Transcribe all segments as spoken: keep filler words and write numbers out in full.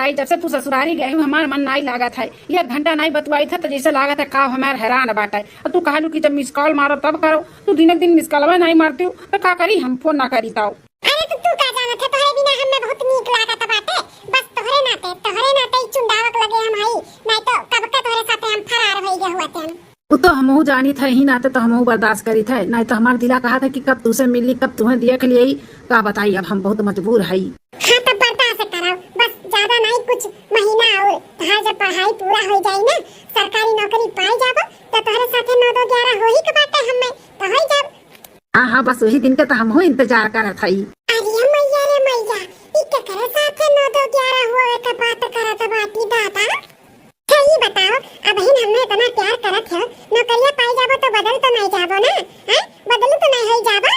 आई जब से तू ससुरारी गई हूँ, हमार मन नाई लागत है। एक घंटा नाई बतुआई था तो जैसे लागत है का हमार हैरान बाटे। अब तू कहलू कि जब मिस कॉल मारो तब करो, तू दिन दिन मिस कॉलवा नाई मारती हूँ तो का करी, हम फोन ना करी ताऊ। अरे तो तू का जानत है, तोहरे बिना हमें बहुत नीक लागत बाटे। बस तोहरे नाते, तोहरे नाते ही चुंडावक लगे हम हई, नाई तो कब का तोहरे साथे हम फरार होई गए हुआ थे। उ तो हमहू जानित है, ही नाते तो हमहू बर्दाश्त करित है, नाई तो हमार दिला कहा था कि कब तुसे मिली, कब तुम्हें देख लियई। का बताई, अब हम बहुत मजबूर हई। हाँ, तब बर्दाश्त करब, बस ज्यादा नाई, कुछ महीना और, तहार जब पढ़ाई पूरा हो जाई ना, सरकारी नौकरी पाई जाब, तो तोहरे साथे नौ दो ग्यारह हो ही के बाटे हमें, तो हो जाब। हाँ, हाँ, बस वही दिन के तो हमहू इंतजार करत हई। अरे मैया रे मैया, ई केकरे साथे नौ दो ग्यारह होवे के बात करत बाटी दादा? अच्छा, ई बताओ, अबहिन हमने इतना प्यार करत हो, नौकरिया पाई जाबो तो बदल तो नहीं जाबो ना? हैं? बदल तो नहीं होई जाबो?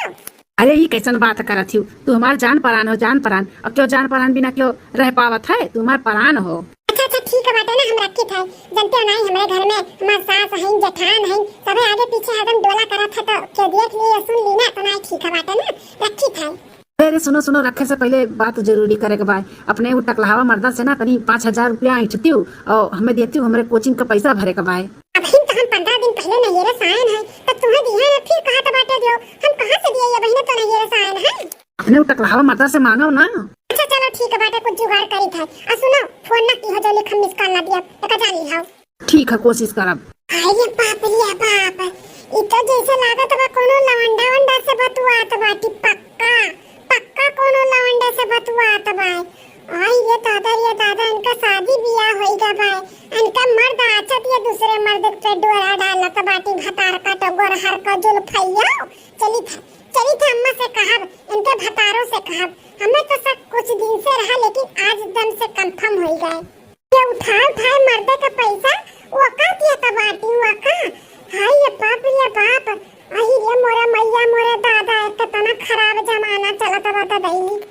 अरे, ई कैसन बात करत हियो? तू हमार जान परान हो, जान परान। अब क्यों जान परान बिना क्यों रह पावत है? तू हमार परान हो। अच्छा, अच्छा, ठीक है बाटे ना, हम रखित है। जनते हो नहीं, हमरे घर में हमार सास हईन, जेठान हईन, सबे आगे पीछे हरदम डोला करत है, तो क्यों देख ली या सुन ली ना, तो नहीं ठीक है बाटे ना, रखित है। अरे, अरे, सुनो, सुनो, रखे से पहले एक बात जरूरी करे के बाय। अपने उ टकलहावा मर्दा से ना तनी पाँच हजार रुपया ऐंठतियो और हमें देतियो, हमरे कोचिंग का पैसा भरे के बाय। अबहिन तो हम पन्द्रह दिन पहले नैहरे से आयन है, तो तुम्हें दिए हैं, फिर कहा तो बाटे दियो, हम कहाँ से दिए, अबहिन तो नैहरे से आयन है। अपने उ टकलहावा मर्दा से मांगो ना। अच्छा, चलो ठीक है बाटे, कुछ जुगाड़ करी था। और सुनो, फोन ना की हो जो लिखम मिस कॉल ना दिया, तो का जान ली हो। ठीक है, कोशिश करब। अरे बाप रे बाप, ई तो जैसे लागत बा कोनो लवंडा वंडा से बतुआत बाटी, पक्का, पक्का कोनो लवंडा से बतुआत बा। आई रे दादा, रे दादा, इनका शादी बियाह होई गा बा, इनका मर्द आचत ये दूसरे मर्द पे डोरा डालत बाटी, भतार का टगोर हर का जुल्फैया। चली था, चली था अम्मा से कहब, इनके भतारों से कहब, हमें तो शक कुछ दिन से रहा, लेकिन आज एकदम से कंफर्म होई गए। ये उठाए उठाए मर्दे का पैसा, वो का दिया था बाटी, वो का? हाय ये बाप रे बाप, अही रे मोरे मैया मोरे दादा, कितना खराब जमाना चलत बा तो दई।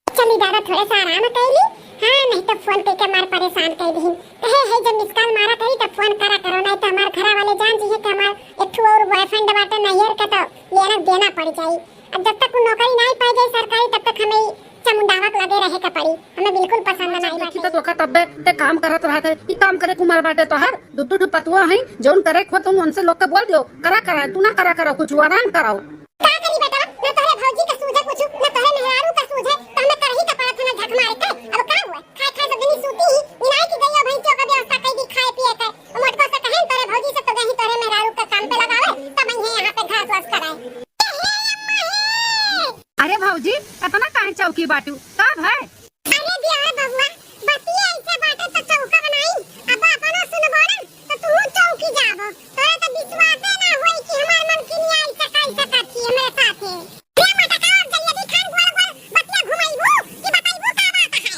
चली दादा थोड़े सा आराम कर ली, हाँ नहीं तो फोन करके हमार परेशान कर दीन। कहे है जब मिस कॉल मारा करी तब फोन करा करो, नहीं तो हमार घरा वाले जान जी है कि हमार एक ठो और बॉयफ्रेंड बाटे नैहर के, तो लेना देना पड़ जाई। अब जब तक वो नौकरी नहीं पाई जाई सरकारी, तब तक हमें चमुंडावक लगे रहे के पड़ी, हमें बिल्कुल पसंद आज नहीं देखी बाटे। तो धोखा तब्बे ते काम करत रहत है, ई काम करे कुमार बाटे तोहर, दू दू ठो पतुआ है, जौन करे खो तुम उनसे लोग के बोल दियो, करा करा, तू ना करा करो कुछ, आराम कराओ। का करी बेटा, ना तोहरे भौजी के सूझे कुछ, ना तोहरे मेहरारू के सूझे, तो हमें करही के पड़त है ना झक मारे के। अब का हुआ, खाए खाए से दिन सूती ही, इनाई की गई भैंसियों का व्यवस्था कर दी खाए पिए के। मोटको से कहें तोरे भौजी से तो गही तोरे मेहरारू के काम पे लगावे, तब ये यहाँ पे घास वास कराए। अरे भौजी, इतना काहे चौकी बाटू? का भय? अरे दिया बबुआ, बतिया ऐसे बाटे तो चौका बनाई। अब अपनो सुनबो ना, तो तू चौकी जाबो। तोरे तो विश्वासे ना होई कि हमार मन किनिया ऐसे कैसे करती हमरे साथे। रे मटका, अब जल्दी खान गोल गोल बतिया घुमाइबू कि बताइबू का बात है?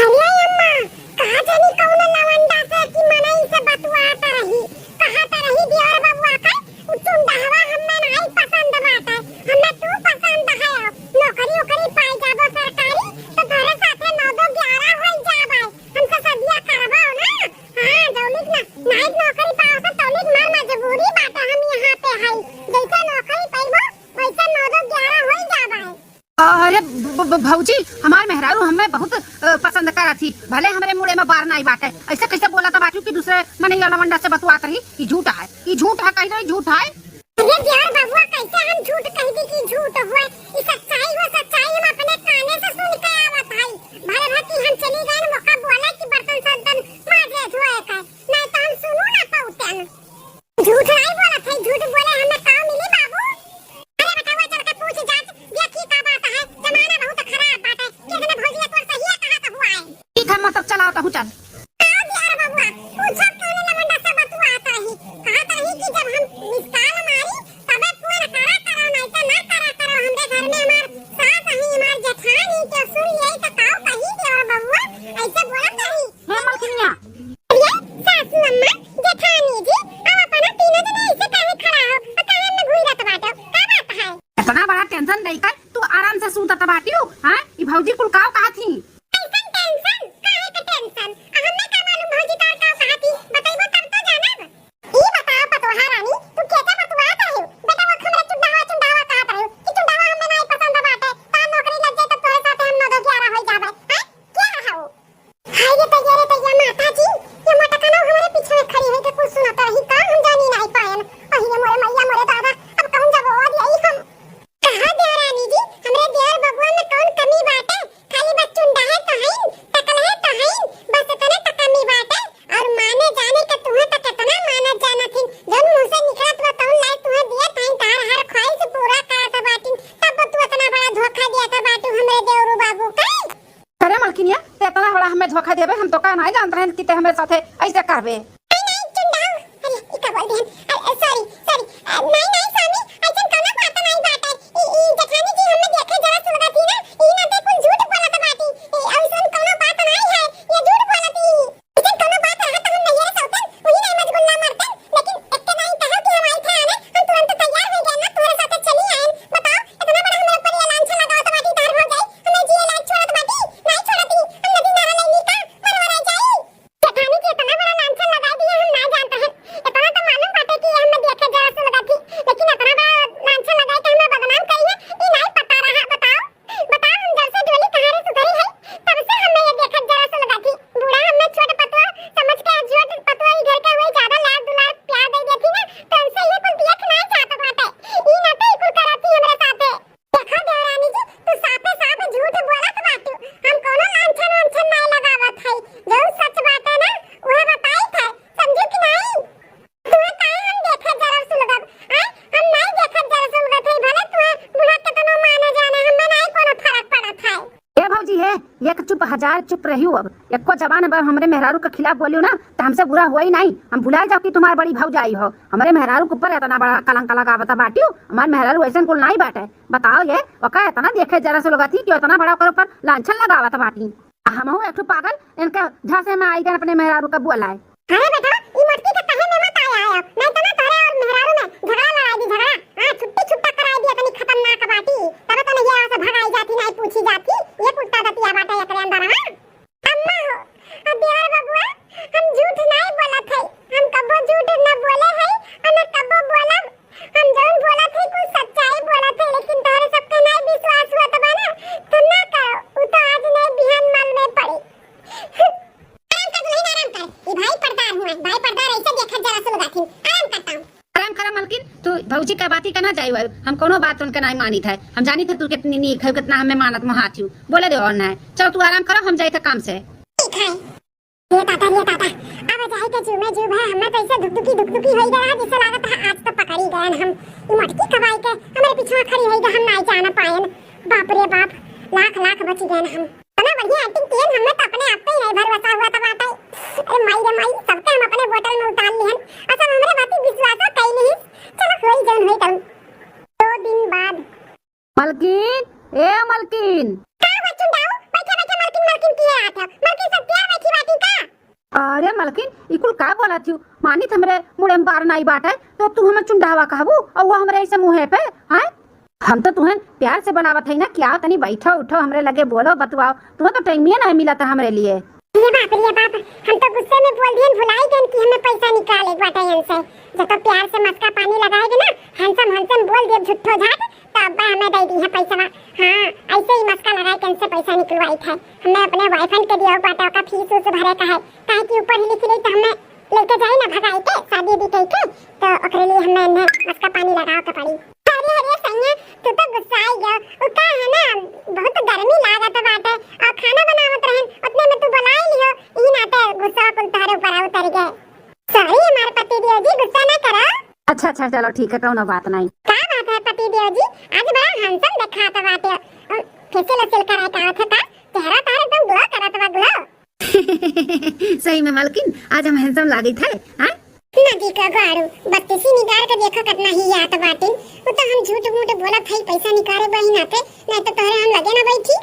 अरे अम्मा, का जानी कौन लवंडा से कि मनई से बतुआत रही, कहत रही दियोर बबुआ के, उ चुंडहवा हमें नाई पसंद बाटे, हमें तू पसंद है। नौकरी ओकरी पाई जाबो सरकारी, तो तोरे साथे नौ दो ग्यारह होई जाबे, हमसे सदिया करबो ना। हाँ, जौलिक ना, नाई नौकरी पाओ से तौलिक मार मजबूरी बाटे, हम यहाँ पे हई, जैसे नौकरी पाइबो, वैसे नौ दो ग्यारह होई जाबे। अरे ब-, ब-, भौजी, हमार मेहरारू हमें बहुत, अ, पसंद करत ही, भले हमरे मुड़े में बार नाई बाटे। ऐसे कैसे बोलत बाटू कि दूसरे मनई लवंडा से बतुआत रही? ई झूठ है, ई झूठ है, कही दो, ई झूठ है। अरे दियोर बबुआ, कैसे हम झूठ कह दी कि झूठ हुए? ई सच्चाई हुए, सच्चाई हम अपने काने से सुन के आवत है। भले भर कि हम चली गए, मौका बोले कि बर्तन सर्तन माजे धोए के, नहीं तो हम सुनू ना पाउते। झूठ नाई बोलत है, झूठ बोले हमें का मिली बाबू? अरे बेटवा, चल के पूछ जांच, देखी का बात है, जमाना बहुत खराब बाटे, कितने भौजिया तोर सही है, कहा तो हुआ है। ठीक है, मतलब चलाओ तो चल। आओ दियार बबुआ, पूछो कौन लवंडा से बतुआत रही, कहत रही कि जब हम मिस कॉल मारी, तबे फोन करा करो, नहीं तो ना करा करो, हमरे घर में हमार तो ही का हम जानी नाई पायन। अहिए मोरे मैया, मोरे दादा, अब कहूँ जब ओद यही हम। कहा देवरानी जी, हमरे देवर बबुआ में कौन कमी बाटे? खाली बस चुंडा है तो हईन, टकल है तो हईन, बस इतने तो कमी बाटे। और माने जाने के तुहे तो कितना मानत जानत हिन, जौन मुँह से निकलत बा तौन लाई तुहे दिए थाई, तार हर ख्वाहिश पूरा करत बाटिन, तब तू इतना बड़ा धोखा दिया था बाटू हमरे देवरू बाबू का। अरे मलकिनिया, ते इतना बड़ा हमें धोखा देबे, हम तो का नाई जानत रहन कि ते हमरे साथे ऐसे करबे। नहीं, नहीं, चुंडाऊ। अरे, ई का बोल दिहन? अ, अ, sorry, sorry। अ, नहीं, नहीं, स्वामी, ऐसन कौनो बात नहीं बाटे। ई, ई जेठानी जी हमें देखे जरा सुलगत ही ना, ई ना ते कुल झूठ बोलत बाटी। ई ऐसन कौनो बात नहीं है, ये झूठ बोलत ही। ऐसन कौनो बात रहा तो हम नैहरे से होतन, वही नहीं मजगुल्ला मरतन, लेकिन एक्के नहीं कहा कि हम आई थे आने, हम तुरंत तैयार हो गए ना, तुम्हारे साथ चली आए। बताओ, इतना बड़ा हमारे ऊपर ये लांछन लगावत बाटी, तार हो जाए, हमें जिए लायक छोड़त बाटी, नहीं छोड़ती, हम नदी नारा लेनी का, मरवा रह जाई। जेठानी जी इतना बड़ा लांछन लगा दिया, हम ना जानते हैं। इतना तो मालूम बाटे कि ये हमें देखे जरा सुलगत ही, लेकिन इतना बड़ा लांछन लगा के हमें बदनाम करी है, ये नहीं पता रहा। बताओ, बताओ, हम जब से डोली कहानी सुधरी है, तब से हमें ये देखत जरा सुलगत ही। बूढ़ा हमें छोट पतोह समझ के, छोट पतोह ई घर के हुए ज्यादा लाड़ दुलार प्यार दे देती ना, तो हमसे ये कुल दिया खिलाए चाहत बाटे। ई ना तो ई कुल करत ही हमरे साथे। देखो देवरानी जी, तू साफे साफ झूठ बोलत बाटू। हम कोनो लांछन वांछन नाय लगावत हई। जौन सच बाटे ना, उहे बताइत है। समझू कि नाई? तुहे काहे हम देखत जरा सुलगब? आय, हम नाय देखत जरा सुलगत हई। भले तुहे बूढ़ा केतनो माने जाने, हमें नाय कोनो फरक पड़त है। ए भौजी हे, एक चुप हजार चुप रहियो। अब एको जबान अगर हमरे मेहरारू के खिलाफ बोलियो ना, तो हमसे बुरा होई नाई। हम भुला जाओ कि तुम्हार बड़ी भौजाई हो। हमरे मेहरारू के ऊपर इतना बड़ा कलंक लगावत बाटियो। हमार मेहरारू ऐसन कुल नाई बाटे। बताओ ये, ओका इतना देखे जरा सुलगत ही कि इतना बड़ा ओकर ऊपर लांछन लगावत बाटी। आ हमहू एक ठो पागल इनके झांसे में आई गए अपने मेहरारू का बोलाए। अरे बेटा, ई मटकी के कहे में मत आया है, नहीं तो ना तोरे और मेहरारू में झगड़ा लड़ाई दी, झगड़ा। हाँ, छुट्टी छुट्टा कराई दी, इतनी खतरनाक बाटी। तब तो नहीं यहाँ से भगाई जाती, नहीं पूछी जाती। ये कुत्ता दतिया बाटे एकरे अंदर, हाँ। अम्मा हो, अब देवर बबुआ, हम झूठ नहीं बोलत है, हम कबो झूठ न बोले है और न कबो बोलब। हम जौन बोलत है कुल सच्चाई बोलत है, लेकिन तोहरे सबके नहीं विश्वास हुआ तो बा ना, तो ना करो, उ तो आज नहीं बिहान मालूम पड़ी। आराम कर दुल्हन, आराम कर। ई भाई पर्दार हुआ, भाई पर्दार ऐसे देखत जरा सुलगाथिन। आराम करता हूँ। आराम करा मलकिन, तू भौजी का बाती का ना जाई वायु। हम कोनो बात उनके नहीं मानित है। हम जानित है तू कितनी नीक है, कितना हमें मानत मोहात हूँ। बोले दे और ना है। चलो तू आराम करो, हम जाए थे काम से। ठीक है। ये ताता, ये ताता, अब जाए के जुमे जुब है, हमें तो ऐसे धुकधुकी धुकधुकी होई गया, जिससे लागत है आज तो पकड़ी गए हम। ई मटकी कबाई के हमारे पीछे खड़ी होई गए, हम नहीं जाना पाएन। बाप रे बाप, लाख लाख बच गए हम। इतना बढ़िया acting किए, हमें तो अपने आप पे ही नहीं भरोसा हुआ था बाटे। अरे माई रे माई, सबके हम अपने बोतल में उतार लिहन, और सब हमरे बाती विश्वास कई नहीं। चलो होई जौन होई तौन। दो दिन बाद। मलकिन, ए मलकिन। का बच्चन दाऊ? बैठे बैठे मलकिन मलकिन किए आत हो। मलकिन सब तैयार बैठी बाटी का? अरे मलकिन, ई कुल का बोलत हू? मानित हमरे मुड़े में बार नाई बाटे, तो तू हमें चुंडावा कहबू, और वो हमरे ऐसे मुँहे पे, हैं? हम तो तुहें प्यार से बुलावत हई ना, कि आओ तनी बैठो उठो, हमरे लगे बोलो बतुआओ, तुहें तो टाइमिए नाई मिलत है हमरे लिए। ये बाप रे बाप, हम तो गुस्से में बोल दिए, भुलाई गए कि हमें पैसा निकाले के बाटे इनसे। जब तो प्यार से मस्का पानी लगाएगी ना, handsome handsome बोल दिए झूठो झाट, तो अब्बा हमें दे दी है पैसा। हाँ, ऐसे ही मस्का लगाए के इनसे पैसा निकलवाई थे। हमें अपने boyfriend के दिया बाटे का फीस उस भरे का है, काहे कि ऊपर ही लिखी रही तो हमें लेके जाई ना भगाई के, शादी भी कई के, तो ओकरे लिए हमें इन्हें मस्का पानी लगाओ के पड़ी। अरे, अरे, सैया, तू तो गुस्सा आई गयो। उ का है ना, बहुत गर्मी लागत बाटे, और खाना बनावत रहन, उतने में तू बुलाई लियो, ई नाते गुस्सा कुल तोहरे ऊपर उतर गए। Sorry, हमारे पति देव जी, गुस्सा ना करो। अच्छा, अच्छा, चलो ठीक है, कौनो बात नहीं। का बात है पति देव जी, आज बड़ा handsome दिखात बाटे। अ, facial वेशियल कराए का आवत है का? चेहरा तोहर एकदम glow करत बा, glow। सही में मलकिन, आज हम handsome लागित है, हाँ? नदी का गाड़ू, बत्तीसी निगार के देखो कितना ही याद बाटिन। वो तो हम झूठ मूठ बोलत हई पैसा निकाले बहिना पे, नहीं तो तोहरे हम लगे ना बैठी।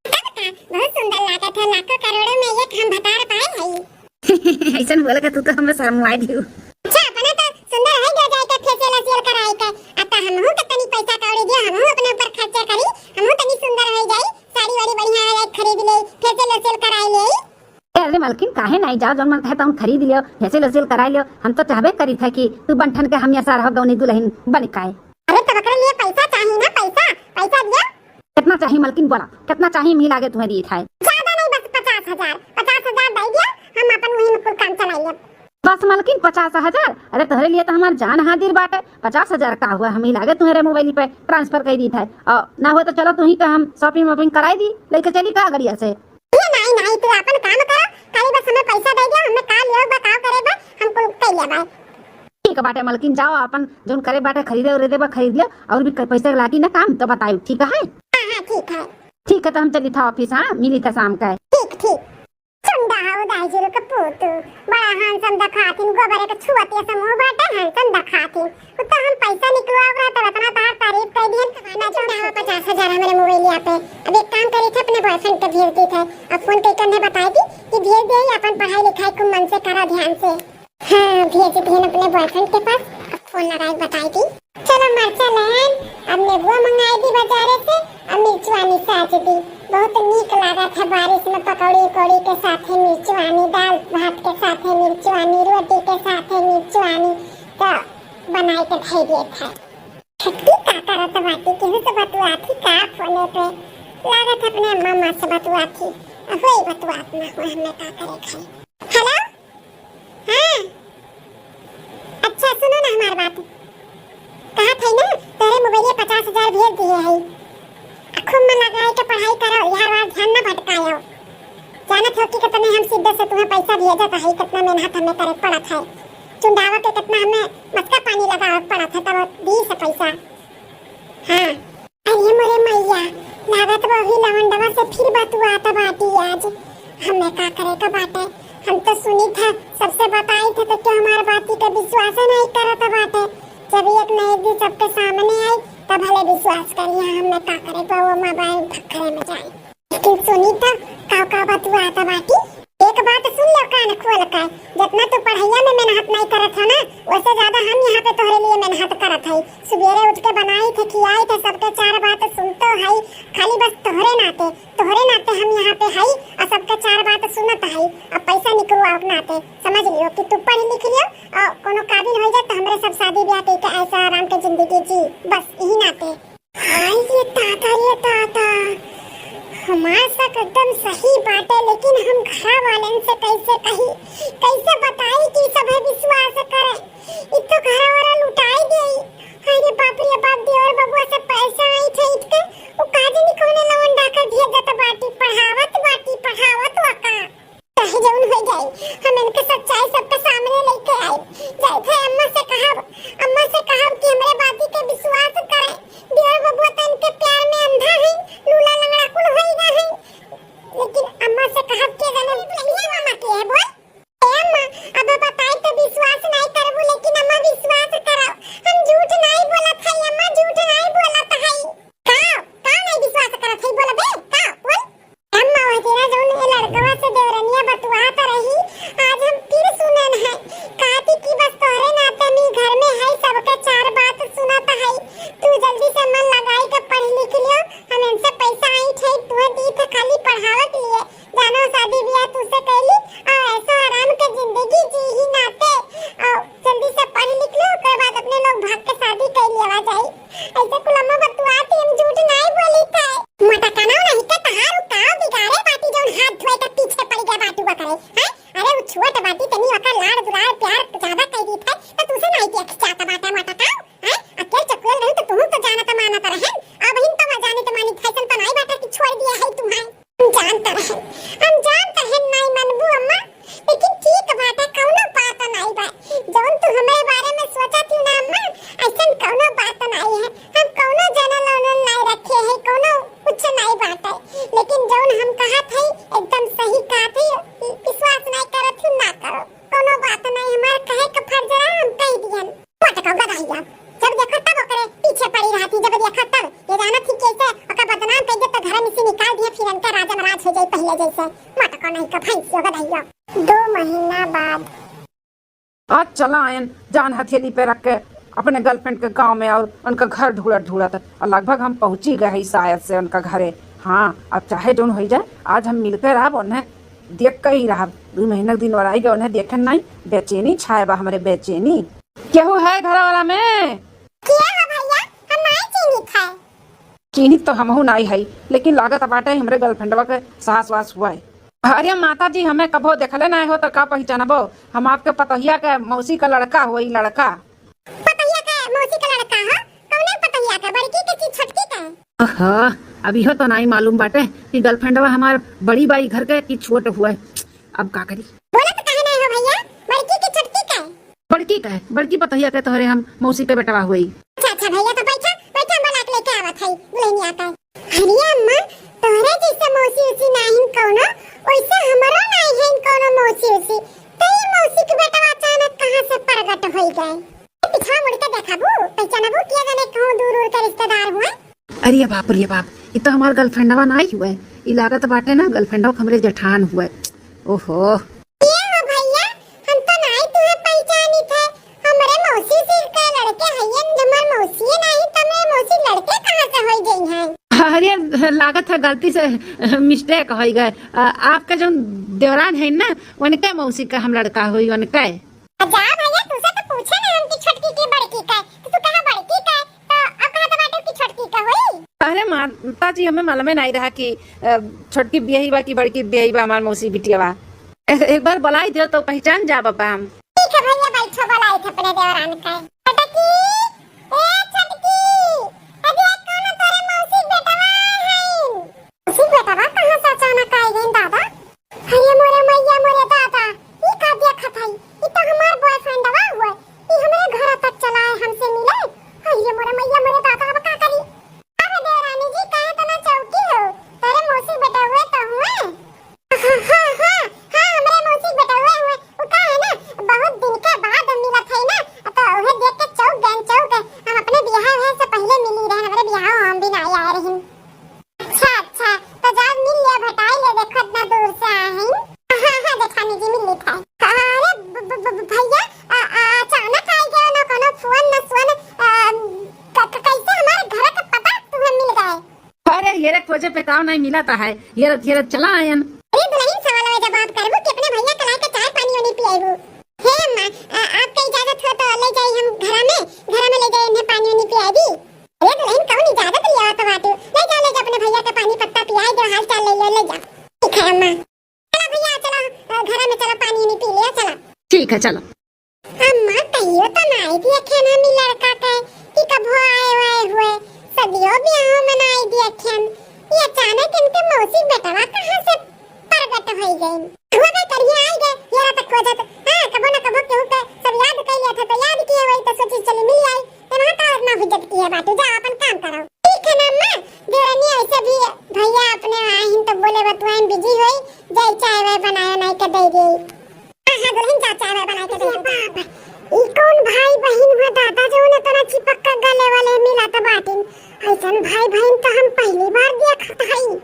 तब का, बहुत सुंदर लागत है, लाखों करोड़ों में एक हम भतार पाए हई। ऐसन बोले का तू तो हमें शर्मवाए दियो। अच्छा, अपना तो सुंदर है गया जाए के facial वेशियल कराए के, अतः हमहू के तनी पैसा कौड़ी दियो, हमहू अपने ऊपर खर्चा करी, हमहू तनी सुंदर हो जाई, साड़ी वाड़ी बढ़िया है खरीद ले, facial वेशियल कराए ले। ए, अरे मलकिन, काहे नाई जाओ, जौन मन कहे तौन खरीद लियो, facial वेशियल कराई लियो। हम तो चाहबे करी थे कि तू बंठन के हमेशा रहो गौनी दुल्हन बन के। अरे, तो ओकरे लिए पैसा चाहिए ना, पैसा, पैसा दियो। कितना चाहिए मलकिन, बोला, कितना चाहिए, मिला के तुम्हें दी थे। ज्यादा नहीं, बस पचास हजार, पचास हजार दे दियो, हम अपन वही में कुल काम चलाई लेब। बस मलकिन, पचास हजार? अरे, तोहरे लिए तो हमार जान हाजिर बाटे। पचास हजार का हुआ, हम ही लागे तुम्हारे मोबाइल पे ट्रांसफर कर दी था। और ना हुआ तो चलो, तुही का हम शॉपिंग वॉपिंग कराई दी, लेके चली का गड़िया से? ये नाई, नाई, तू अपन काम करो, खाली बस हमें पैसा दे दिया, हमें का लेवे बा, का करे बा, हम कुल कर लेबा। ठीक बाटे मलकिन, जाओ अपन जौन करे बाटे, खरीदे उरीदे बा खरीद लियो, और भी क-, पैसे लागी ना काम तो बताई, ठीक है? हाँ, हाँ, ठीक है। ठीक है, तो हम चली था ऑफिस, हाँ, मिली था शाम का। ठीक, ठीक। चुंडा हो दाई जी के पूतू, बड़ा handsome दखातिन, गोबरे के छुअतिया समूह बाटे, handsome दखातिन। उ तो हम पैसा निकलवा रहा तब इतना तार तारीफ कर दिहन। ना चुंडा हो, पचास हजार हमारे मोबाइलिया पे। अब एक काम करी थे, अपने बॉयफ्रेंड के भेज दी थे। अब फोन करके उन्हें बताई दी कि भेज दे, अपन पढ़ाई लिखाई को मन से करा ध्यान से। हाँ, भेज दिहन अपने बॉयफ्रेंड के पास। अब फोन लगाई बताई दी। चलो मरचा लेन, अब नेबुआ मंगाई दी बाजारे से, अब मिर्चुआनी साज दी। बहुत नीक लागत है बारिश में पकौड़ी उकौड़ी के साथे मिर्चुआनी, दाल भात के साथे मिर्चुआनी, रोटी के साथे मिर्चुआनी। तो बनाई के धई दिए था। छुट्टी का करत बाटी, केहू से बतुआत ही का फोने पे? लागत अपने अम्मा माँ से बतुआत ही। होई बतुआत ना हो, हमें का करे खाई। हेलो? हाँ। अच्छा, सुनो ना हमार बात। कहा थे ना, तोरे मोबाइल पचास हजार भेज दिए है। आ खूब मन लगाए के पढ़ाई करो, यार वार ध्यान ना भटकायो। जानत हो कि कितने हम शिद्दत से तुम्हें पैसा भेजत है, कितना मेहनत हमें करे पड़त है। चुंडावा के कितना हमें मटका पानी लगावे पड़त है, तब दी से पैसा। हाँ। अरे मोरे मैया, लागत बा वही लवंडवा से फिर बतुआत बाटी आज। हमें का करे का बाटे? हम तो सुनी था, सबसे बताई थे तो क्यों हमार बाती का विश्वास नहीं करत बाटे। जब एक न एक दिन सबके सामने आई, तब भले विश्वास करिए। हमें का करे बा, वो मोबाइल भक्खरे में जाए। लेकिन सुनी तो, का का बतुआत बाटी? एक बात सुन लो कान खोल के, जितना तू पढ़ैया में मेहनत नहीं करत हो ना, वैसे ज्यादा हम यहाँ पे तोहरे लिए मेहनत करत है। सुबेरे उठ के बनाई थे, खियाई थे, सबके चार बात सुनतो है, खाली बस तोहरे नाते, तोहरे नाते हम यहाँ पे है और सबके चार बात सुनत है। अब पैसा निकलवाओ नाते, समझ लियो कि तू पढ़ लिख लियो और कोनो काबिल हो जाए तो हमरे सब शादी ब्याह के ऐसा आराम के जिंदगी जी, बस यही नाते। हाय रे दादा, रे दादा, हमार शक एकदम सही बाटे, लेकिन हम घरा वालन से कैसे कही, कैसे बताई कि सभे विश्वास करे? इ तो घरा वाला लुटाई देई। हाय रे बाप रे बाप, देवर बबुआ से पैसा ऐंठ ऐंठ के उ का जानी कौने लवंडा के भेजत बाटी, पढ़ावत बाटी, पढ़ावत बा का? चाहे जौन हो जाए, हम इनके सच्चाई सबके सामने लेके आए। जाए थे अम्मा से कहब, अम्मा से कहब कि हमरे बाती के विश्वास करे। देवर बबुआ तो इनके प्यार में अंधा है, लूला लंगड़ा कुल होई गए हैं। लेकिन अम्मा से कहब के जाने, ये मामा के है बोल? ए अम्मा, अब बताई तो विश्वास नहीं करबू, लेकिन अम्मा विश्वास करो, हम झूठ नहीं बोलत है अम्मा, झूठ नहीं बोलत है। का? का नहीं विश्वास करत है? बोलबे? का? बोल। अम्मा, वही दिना जौन ए लड़कवा से देवरनिया बतुआत रही, आज हम फिर सुनन है। कहती कि बस तोहरे नाते हम ई घर में है, सबके चार बात सुनत है। तू जल्दी से मन लगाई के पढ़ लिख लियो, हम इनसे पैसा ऐंठ ऐंठ तुहे दी थे खाली पढ़ावे के लिए। जानो शादी ब्याह तुझसे कैली और ऐसा आराम के जिंदगी जी ही नाते। और जल्दी से पढ़ लिख लो, ओकर बाद अपने लोग भाग के शादी कर लिया जाए। ऐसे कुलम्मा बतुआत ही हम झूठ नहीं बोली थे। मोटकनवा नहीं के तहार उ का बिगाड़े बाटी जौन हाथ धोए के पीछे पड़ गया बाटू ओकरे, हैं? अरे उ छोट बाटी तनी ओकर लाड़ दुलार प्यार ज्यादा कर दी थे तो तुझसे नहीं देख चाहता बाटा मोटका, हैं? अकेल चकुएल रही तो तुहू तो जानत मानत रहन, अब हिन तो जाने तो मानी फैशन तो नहीं बाटा कि छोड़ दिया है तुम्हें। हम जानत रहन, हम जानत रहन नहीं मनबू अम्मा, लेकिन ठीक बाटे, कौनो बात नाई बा। जौन तू हमरे बारे में सोचा थी ना अम्मा, ऐसन कौनो बात नाई है। हम कौनो जनल उनल नाई रखे है, कौनो कुछ नाई बाटे। लेकिन जौन हम कहत है, एकदम सही कहत है, विश्वास नाई करत ही ना करो। कौनो बात नाई, हमार कहे के फर्ज रहा, हम कह दियन। मोटका गदहिया, जब देखो तब ओकरे पीछे पड़ी रहती, जब देखो तब। ये जानत ही कैसे ओकर बदनाम कर दे तो घर में से निकाल दिया, फिर इनका राजम राज हो जाए पहले जैसे। मोटका नहीं का भैंसिया गदहिया। दो महीना बाद। आज चला आयन जान हथेली पे रख के अपने गर्लफ्रेंड के गांव में और उनका घर ढूंढत ढूंढत, और लगभग हम पहुंची गए हैं शायद से उनका घरे। हाँ, अब चाहे जौन हो जाए, आज हम मिलकर रहब, उन्हें देख के ही रहब। दो महीना के दिन और आई गए, उन्हें देखे नहीं, बेचैनी छाए बा हमरे, बेचैनी। केहू है घर वाला में? के है भैया? हम नहीं चिन्हित है। चिन्हित तो हमहू नहीं है, लेकिन लागत बाटे हमरे गर्लफ्रेंडवा के सास वास हुआ है। अरे माता जी, हमें कबो देखले नाहीं हो तो का पहचानबो? हम आपके पतोहिया के मौसी का लड़का होई, लड़का। पतोहिया के मौसी का लड़का हो? कौने पतोहिया के, बड़की के कि छोटकी के? ओहो, अब इहो तो नाहीं मालूम बाटे कि गर्लफ्रेंडवा हमार बड़ी बाई घर के कि छोट हुए। अब का करी? बोलत काहे नाहीं हो भैया, बड़की के छोटकी के? बड़की के, बड़की पतोहिया के तोहरे हम मौसी के बेटवा हुई। अच्छा, अच्छा भैया, तो बैठा, बैठा, हम बोला के लेके आवत हई दुल्हनिया के। अरे अम्मा, तोहरे जैसे मौसी उसी नाहीं कौनो, वैसे हमरो नाहीं है कौनो मौसी उसी। तो ये मौसी के बेटवा अचानक कहाँ से प्रगट होई गए? पीछा मुड़ के देखबू, पहचानबू, किया जाने कहूँ दूर दूर के रिश्तेदार हुए। अरे बाप रे बाप, ई तो हमार गर्लफ्रेंडवा नाहीं हुए, ई लागत बाटे ना गर्लफ्रेंडवा के हमरे जेठान हुए। ओहो। ये हो भैया, हम तो नाहीं तुहे पहचानी थे, हमरे मौसी से के लड़के हइयन, हमार मौसी नाहीं, तो हमरे मौसी लड़के कहाँ से होई गई हैं? अरे लागत है गलती से मिस्टेक होई गए। आ, आपका जो देवरान है ना, उनके मौसी का हम लड़का होई, उनके। जा भैया, तुसे तो पूछे ना हम कि छोटकी की बड़की का, तो तू कहा बड़की का, तो अब कहा तो बाटे कि छोटकी का होई? अरे माता जी, हमें मालूम ही नाहीं रहा कि अ, छोटकी बियाही बा कि बड़की बियाही बा हमार मौसी बिटिया बा। ए-, एक बार बुलाई दियो तो पहचान जा बाबा हम। ठीक है भैया, बैठो, बुलाई थे अपने देवरान का। छोटकी, ए छोटकी, अरे कौन तोरे मौसी बेटवा है? मौसी बेटवा कहाँ से अचानक आई गई दादा? अरे मोरे मैया, मोरे दादा, ई का देखत हई? ई तो हमार बॉयफ्रेंडवा हुए। ई हमरे घर तक चला आए हमसे मिले। अरे मोरे मैया, मोरे दादा, अब का करी? अरे देवरानी जी, काहे तना चौकी हो? तोरे मौसी बेटवा तो हुए। हाँ, हाँ, हाँ, हाँ, हमरे मौसी बेटवा हुए। वो का है ना, बहुत दिन के बाद मिलत है ना, तो उहे देख के चौक गए, चौक गए। हम अपने बियाह से पहले मिली रहे, हमरे बियाह हम भी ना आए रही। अच्छा, अच्छा, तो जाओ मिल लिया, भेटाई ले, देखो इतना दूर से आए हैं। हाँ, हाँ, जेठानी जी, मिल ली था। अरे ब-, ब-, ब-, भैया, अ-, अ-, अचानक आ गया ना, कोनो फोन न सोन, अ, क-, क-, कैसे हमारे घर का पता तुम्हें मिल गए? अरे, ये रे खोजे पे ताव नहीं मिला था है, ये रे, ये रे चला आयन। अरे दुल्हन, सवाल में जवाब करबो कि अपने भैया के लाए के चाय पानी वानी पियाबो। हे अम्मा, अ-, आपके इजाजत हो तो ले जाई हम घर में, घर में ले जाई इन्हें पानी वानी पियाबी। अरे दुल्हन, कौन इजाजत लिया तो बाटू? ले जा, ले जा, अपने भैया के पानी पत्ता पियाई दो, हाल चाल ले लो, ले जा। ठीक है अम्मा। चलो भैया, चलो, अ, घर में चलो, पानी वानी पी लिया, चलो। ठीक है, चलो। अम्मा, कहियो तो नाई दिया खेना में लड़का के कि कभो आए वाए हुए, सदियों ब्याह में नाई दिया खेन। ये अचानक इनके मौसी बेटवा कहाँ से प्रगट होई गई? हुआ बे करिए आई गए, ये रात खोजत, हाँ, कभो न कभो केहू के सब याद कर लिया था, तो याद किए वही तो सोची चली मिल आई। तेना का इतना हुज्जत किए बाटू, जा अपन काम करो। ठीक है ना अम्मा, देवरानी ऐसे भी भैया अपने आहिन तो बोले बतुआइन बिजी होई, जाई चाय वाय बनाए नाई के दे दे। हाँ, हाँ, दुल्हन जा चाय वाय बनाए के दे दे। बाप, ई कौन भाई बहिन हुआ दादा जो उन्हें तना चिपक के गले वाले मिला तो बाटिन? ऐसन भाई बहिन तो हम पहली बार देखत हई।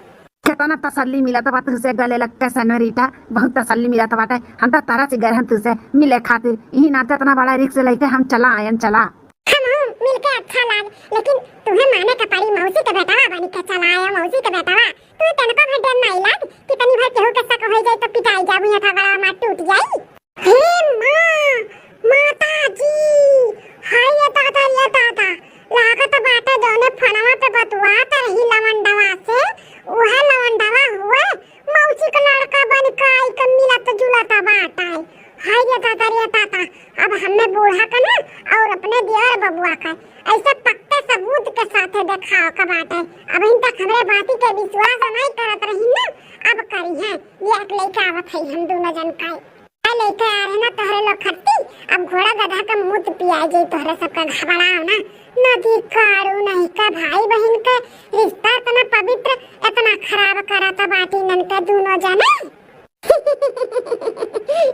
केतना तसल्ली मिलत बा तुसे गले लग के सेनोरिटा, बहुत तसल्ली मिलत बाटे। हम तो तारा से गए हम तुसे मिले खातिर, यही नाते इतना बड़ा रिस्क लेके हम चला आयन, चला। हम हूँ मिलके अच्छा लाग, लेकिन तुम्हें माने के पड़ी, मौसी के बेटवा बनी के चला आया, मौसी के बेटवा। तू तनका भर डर नहीं लाग कि तनी भर केहू के शक हो जाए तो पिटाई जाबू, यहाँ झगड़ा मार टूट जाई। हे माँ, माता जी, हाय ये दादा, ये दादा, लागत बाटे जौने फोनवा पे बतुआत रही लवंडवा से, उहे लवंडवा हुए, मौसी के लड़का बन के आई के मिलत जुलत बाटे। हाय ये दादा रे दादा, अब हमें बूढ़ा के ना और अपने दियर बबुआ के ऐसे पक्के सबूत के साथे देखाओ के बाटे। अब इन तक हमरे बाती के विश्वास नहीं करत रही ना, अब करी है, ये एक लेके आवत है हम दोनों जन का। आ लेके आ रहे ना तोहरे लोग खट्टी, अब घोड़ा गधा का मूत पिया जाई तोहरे सबका, घबराओ ना। नदी कारू नहीं का भाई बहन के रिश्ता इतना पवित्र, इतना खराब करत बाटी नन के दोनों जने।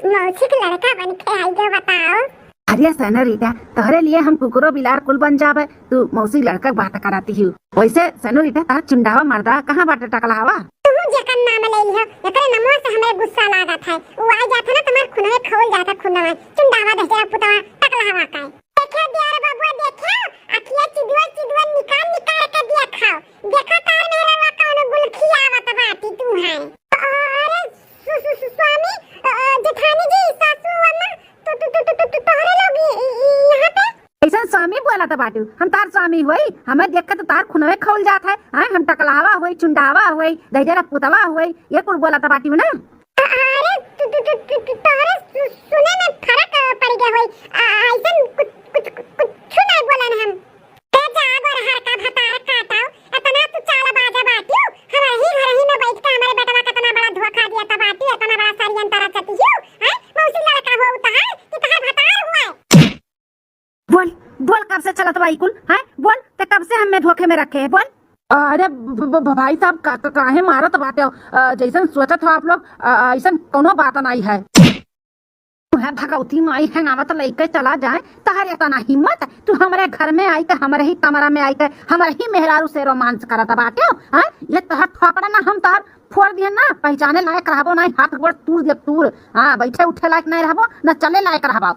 मौसी के लड़का बन के आई गयो बताओ। अरे सेनोरिटा, तोहरे लिए हम कुकुरो बिलार कुल बन जाबे, तू मौसी लड़का के बात कराती हूँ। वैसे सेनोरिटा, तार चुंडावा मर्दा कहाँ बाटे टकला हवा? तू जेकर नाम ले लिहो, एकरे नमवा से हमरे गुस्सा लागत है। वो आ जात है ना, तुम्हार खुनवे खोल जात है, खुनवा। चुंडावा दहिजरा पुतवा, टकला हवा का है। देखो दियार बबुआ, देखो, अखिया चिदुआ चिदुआ निकाल निकाल के देखो। देखो तार मेहरवा कौनो गुलखी आवत बाटी तू है। अरे सु-, सु-, सु-, स्वामी, अ, जेठानी जी, सासू अम्मा, तो, तो, तो, तो, तो, तो तोहरे लोग इ-, इ-, इ-, यहाँ पे? ऐसा स्वामी बोला था बाटू, हम तार स्वामी होई, हमें देख के तो तार खुनवे खौल जात है। हाँ, हम टकलावा होई, चुंडावा होई, दहिजरा पुतवा होई, ये कुल बोला था बाटू ना। होई, आ, अइसन कुछ, कुछ, कुछ नाहीं बोलन हम। ते जा गोरहर का भतार काटो, एतना तू चालबाज बाटियो, हमरे ही घर ही में बैठ के हमरे बेटवा केतना बड़ा धोखा दिया त बाटियो, एतना बड़ा षड्यंत्र रचतियो, हैं? मौसी लड़का हुआ उ तहार कि तहार भतार हुआ? बोल, बोल कब से चलत बा ई कुल, हैं? बोल, ते कब से हमें धोखे में रखे है, बोल। अरे भ-, भ-, भ-, भाई साहब, का, का, काहे मारत बाटे? अ, जैसन सोचत हो आप लोग, अ, अइसन कौनो बात नाहीं है। तुहे भगवती माई हेंगावत लइके चला जाए, तहर एतना हिम्मत, तू हमरे घर में आइके, हमरे ही कमरा में आइके, हमरे ही मेहरारू से रोमांस करत बाटे, हैं? ये तहर थोपड़ा ना हम तहर फोड़ दिहन ना, पहचाने लायक रहबो नाहीं, हाथ गोड़ तूर देब तूर। हाँ, बैठे उठे लायक नाहीं रहबो, ना चले लायक रहबो।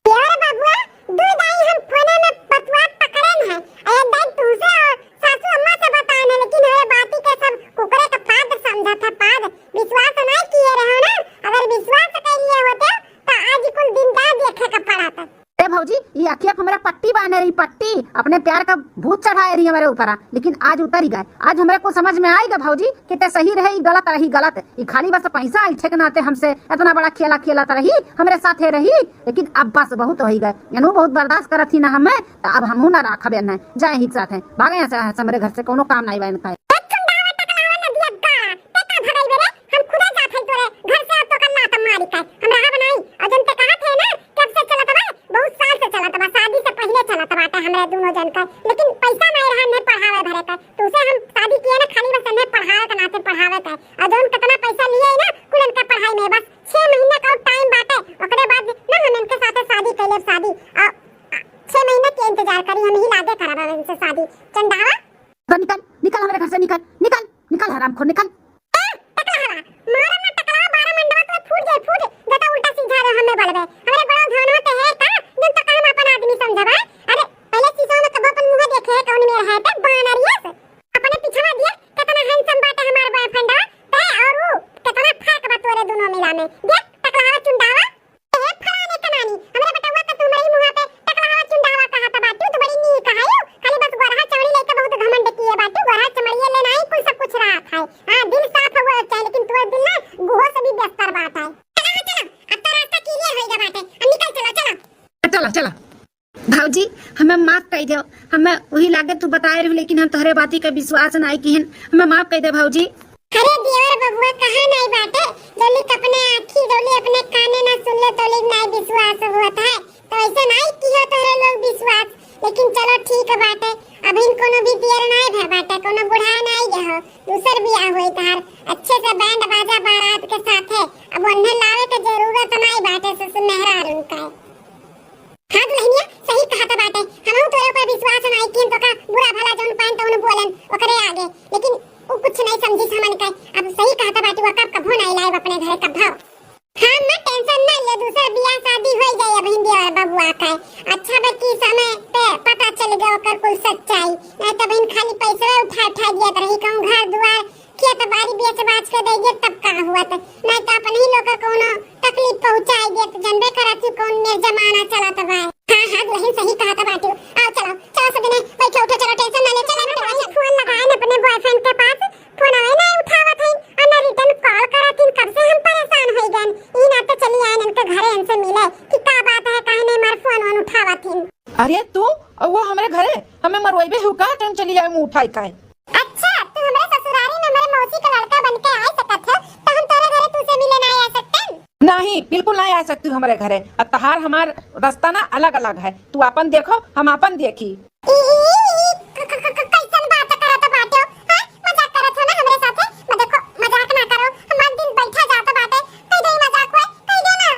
यार बबुआ, दुइ दाई हम फोने में बतुआत पकड़ेन है, अरे दाई तुमसे और सासू अम्मा से बताएन है, लेकिन हमरे बाती के सब कुकरे का पाद समझत है, पाद। विश्वास नाहीं किए रहो ना, अगर विश्वास कर लिए होते तो आज कुल दिन का देखे का पड़ा था। ए भौजी, ई अखिया पे हमरा पट्टी बांधे रही, पट्टी। अपने प्यार का भूत चढ़ाए रही हमरे ऊपरा, लेकिन आज उतरी गए। आज हमरे को समझ में आइगा भौजी कि ते सही रहे, ई गलत रही, गलत। ई खाली बस पैसा ऐंठे के नाते हमसे एतना बड़ा खेला खेलत रही, हमरे साथे रही, लेकिन अब बस बहुत होई गए। एनहू बहुत बर्दाश्त करत ही ना हमें, त अब हमहू ना राखब एन्हे। जाए ही साथे, भागे यहाँ से, यहाँ से हमरे घर से कौनो काम नाहीं बा इनका। ए चुंडावा टकलावा नदिया गाड़ा, ते का भगाई बे रे? हम खुदे जात हई तोरे घर से, अब तो कल्ला त मारी का, हम रहब नाहीं। और जन ते कहत है ना, कब से चलत बा? बहुत साल से चलत बा, शादी से पहिले चलत बाटे हमरे दुनो जन का, लेकिन पैसा नाहीं रहा ने पढ़ावे भरे का। तुसे हम शादी किए ना खाली बस ने पढ़ावे के नाते पढ़ावे का। और जौन कितना पैसा लिए ना कुल इनका पढ़ाई में, बस छह महीना का टाइम बाटे, ओकरे बाद ना हम इनके साथे शादी कर लेब, शादी। और छह महीना के इंतजार करी, हम ही लागे करब अब इनसे शादी। चंडावा। तो निकल, निकल हमरे घर से, निकल, निकल, निकल हरामखोर, निकल। ए, टकला हवा, मारा ना टकला, बारह मंडवा तो फूट जाए, फूट। जता उल्टा सीधा रे हमें बोलबे। हमरे बड़ा धनवा ते है का, जन तक हम अपन आदमी समझबे। अरे, पहले शीशा में कबो अपन मुंह देखे, कौन मेर है ते बानरिया से। अपने पिछवा दिए, कितना handsome बाटे हमार boyfriend, ते और ऊ कितना फर्क बा तोरे दुनो मिला में। देख, टकला हवा चुंडावा। ए फलाने के नानी, हमरे बेटवा के तू हमरे मुंह पे टकला हवा चुंडावा कहत बाटू, तू बड़ी नीक है यू। खाली बस गोरहा चमड़ी लेके बहुत घमंड किए बाटू, गोरहा चमड़िए ले नाहीं कुल सब कुछ रहत है। हाँ, दिल साफ हुआ चाहे, लेकिन तोर दिल ना गुहो से भी बेहतर बात है। चला, चला, अब तो रास्ता clear होइगा बाटे, अब निकल, चला, चला। चला, चला। भौजी, हमें माफ कर दो, हमें वही लागे तू बताए रहू, लेकिन हम तोहरे बाती का विश्वास नाहीं किहन, हमें माफ कर दे भौजी। अरे देवर बबुआ, कहाँ नाहीं बाटे? जौलिक अपने आँखी, जौलिक अपने काने ना सुन ले, तौलिक नाहीं विश्वास होत है। तो ऐसे नाहीं किहो तोहरे लोग विश्वास, लेकिन चलो ठीक बाटे, अबहिन कोनो भी देर नाहीं भे बाटे, कोनो बुढ़ा नाहीं गए हो, दूसर बियाह होई तहार, अच्छे से बैंड बाजा बारात के साथे। अब उन्हें लावे के जरूरत नाहीं बाटे ससुर मेहरारू का। हाँ दुल्हनिया, सही कहत बाटे, हमहू तोरे ऊपर विश्वास नाहीं किहन, तो का बुरा भला जौन पाएन तौन बोलेन ओकरे आगे, लेकिन उ कुछ नाहीं समझिस हमन के। अब सही कहत बाटे, वो कब कभो नाहीं लाएब अपने घरे कभो। हाँ अम्मा, tension ना ले, दूसर बियाह शादी होई जाई अबहिन देवर बबुआ के। अच्छा बा कि समय पे पता चल गया ओकर कुल सच्चाई, नाहीं तो बहिन खाली पैसवे उठा उठा दियत रही, कहूँ घर दुआर खेत बाड़ी बेच बाच के दे दे तब का हुआ त, नाहीं तो अपन ही लोग का कोनो तकलीफ पहुँचाई देत। जानबे करत ही कौन मेर जमाना चलत बा। हाँ, हाँ, दुल्हन सही कहत बाटू। आओ चलो, चलो सब जने बैठो उठो, चलो tension ना ले, चलो, चलो, चलो। फोन लगाए न अपने boyfriend के पास, फोन आवे ना उठावत है, और ना return call करत हिन, कब से हम परेशान हो गए। ई ना तो चली आए इनके घरे इनसे मिले कि का बात है, काहे नहीं मार फोन वोन उठावत हिन। अरे तू, वो हमरे घरे हमें मरवाइबे हु का, टन चली आए मुँह उठाई काहे? अच्छा, तू हमरे ससुरारी में हमरे मौसी का लड़का बन के आ सकत है, तो हम तोरे घरे तू से मिले ना आ सकते? नहीं, बिल्कुल नहीं आ सकती हूँ हमारे घरे। अब तहार हमार रास्ता ना अलग अलग है, तू अपन देखो, हम अपन देखी। ई, ई, ई, क-, क-, क-, क-, कैसन बात करत बाटे हो? हाँ? मजाक करत हो ना हमरे साथे? म-, देखो, मजाक ना करो, हमार दिन बैठा जात बाटे, कह दे मजाक होए, कह दे ना।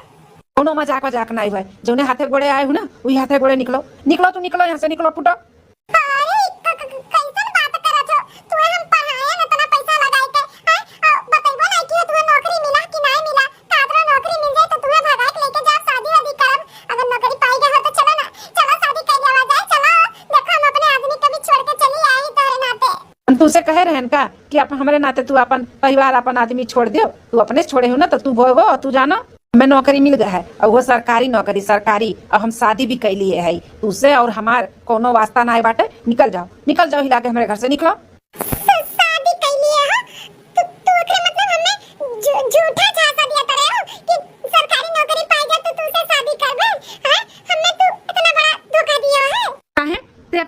कोनो मजाक वजाक नहीं होए, जौने हाथे गोड़े आए हो ना, वही हाथे गोड़े निकलो, निकलो, तू निकलो यहाँ से, निकलो, फुटो। अरे, क-, क-, क-, कैसन बात करत हो? तुहे हम पढ़ाए न इतना पैसा लगाए के, हैं? आ, बतैबो नहीं कि तुहे नौकरी मिला कि नहीं मिला? का तोरा नौकरी मिल जाए तो तुहे भगाए के लेके जाओ, शादी वादी करब। अगर नौकरी पाई गए हो तो चलो ना, चलो शादी कर लिया जाए, चलो। देखो हम अपने आदमी के भी छोड़ के चली आई तोरे नाते। हम तुझसे कहे रहन का कि आप हमारे नाते तू अपन परिवार, अपन आदमी छोड़ दो, तू अपने छोड़े हो ना तो तू भोगो, तू जानो। हमें नौकरी मिल गया है, और वो सरकारी नौकरी, सरकारी, और हम शादी भी कर लिए है। तुझसे और हमार कोनो वास्ता ना बाटे। निकल जाओ, निकल जाओ, हिला के हमारे घर से निकलो। श-, शादी कर लिए हो? तू, तू ओकरे मतलब हमें झू-, झूठा झांसा दिया करे हो कि सरकारी नौकरी पाई जा तो तुझसे शादी करबे? हाँ?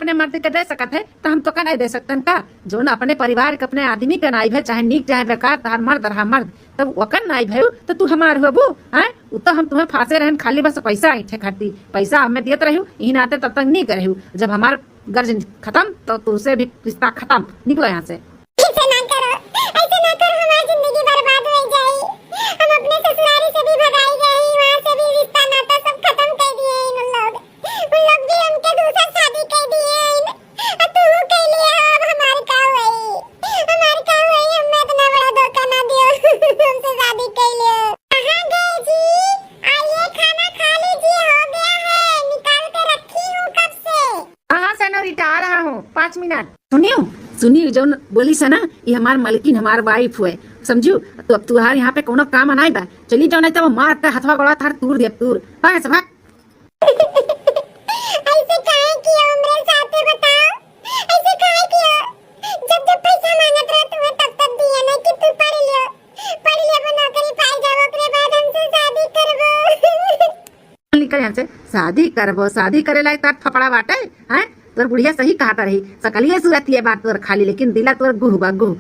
अपने मर्द के दे सकत है, तो हम तोका नहीं दे सकतन का? जौन अपने परिवार के, अपने आदमी के नाई भए, चाहे नीक चाहे बेकार, तहार मर्द रहा मर्द, तब ओकर नाई भए, तो तू हमार होबू, हैं? उ तो हम तुम्हें फांसे रहन खाली बस पैसा ऐंठे खाती। पैसा हमें देत रहू, यही नाते तब तक नीक रहू। जब हमार गर्ज खत्म, तो तुझसे भी रिश्ता खत्म। निकलो यहाँ से। ऐसे ना करो, ऐसे ना करो, हमारी जिंदगी बर्बाद हो जाई। हम अपने ससुरारी से भी भगाई गई, वहाँ से भी रिश्ता नाता सब खत्म कर दिए इन लोग। उन लोग भी हमके दूसर शादी कर दिए हैं। आ तू कर लिया, अब हमार का होई? हमार का होई? हमें इतना बड़ा धोखा ना दियो। हमसे शादी कर लियो। कहाँ गए जी? आइए, खाना खा लीजिए, हो गया है, निकाल के रखी हूँ कब से। हाँ, हाँ, सेनोरिटा, आ रहा हूँ, पाँच मिनट। सुनियो, सुनियो, जौन बोली से ना, ये हमार मलकिन, हमार वाइफ हुए, समझू? तो अब तुहार यहाँ पे कोनो काम नाई बा, चली जाओ, नहीं तो मार के हथवा गोड़ा थार तूर दे, तूर। भाग से भाग। ऐसे काहे किया हमरे साथे बताओ? ऐसे काहे किया? जब जब पैसा मांगत रहे तुम्हें तब तब दिया नहीं कि तू पढ़ लियो, पढ़ लियो, नौकरी पाई जाओ, ओकरे बाद हमसे शादी करबो। निकल यहाँ से, शादी करबो, शादी करे लायक तार फपड़ा बाटे, हैं? तोर बुढ़िया सही कहत रही, सकलिए सूरत ये बात तोर खाली, लेकिन दिला तोर गुह बा, गुह।